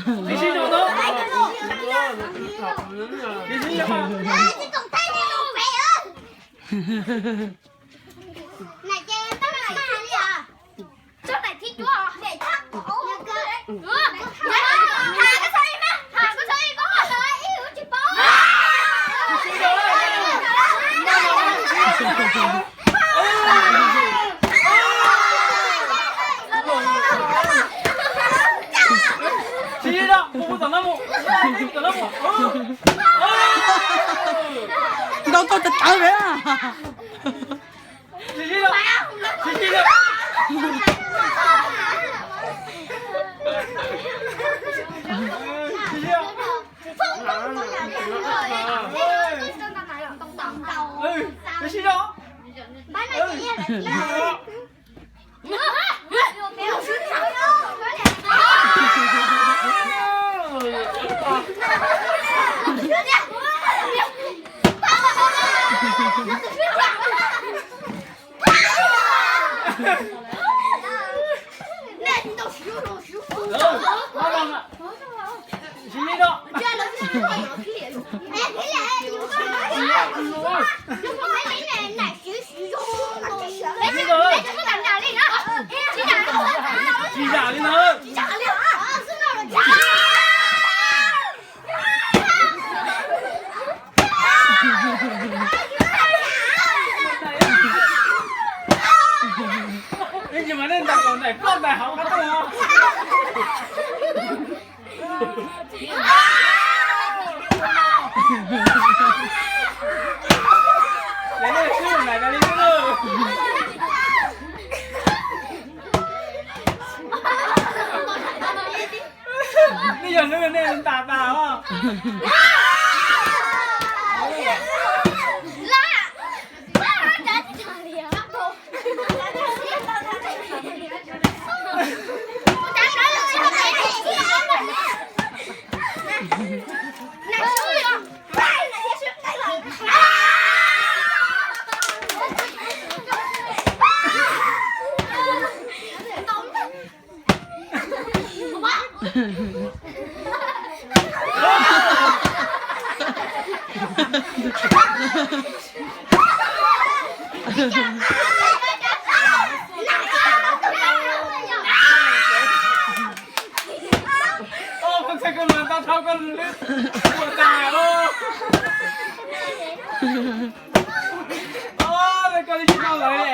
Tiv sib zog no. Tiv sib zog. Ntau tau tawv tawv li. Ib ntsis mas nej ntais kom ntais ploj ntais hauv qab rooj os. Ces nej sib ntais tas li xwb. Nej yog hlwb nej ntais tas os. Oj, koj txhais koj mas tau dhau koj hlwb ua tas os. Oj, koj li tsis tau lawv li.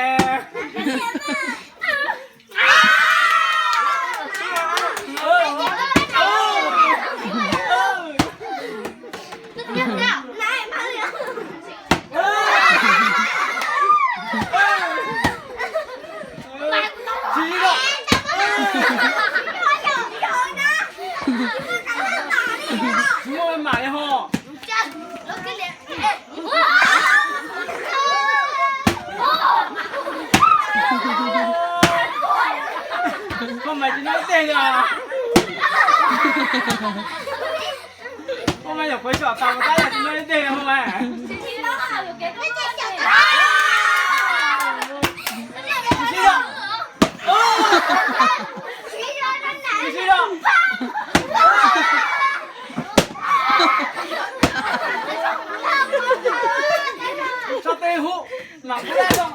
Tsis muaj mam li ho. Koj mas tsis nyob ib teg li os. Koj mas nyuam qhuav xyom tau tab yog tsis nyob ib teg li ho mas. Tso tej hub mam pub dab zoo.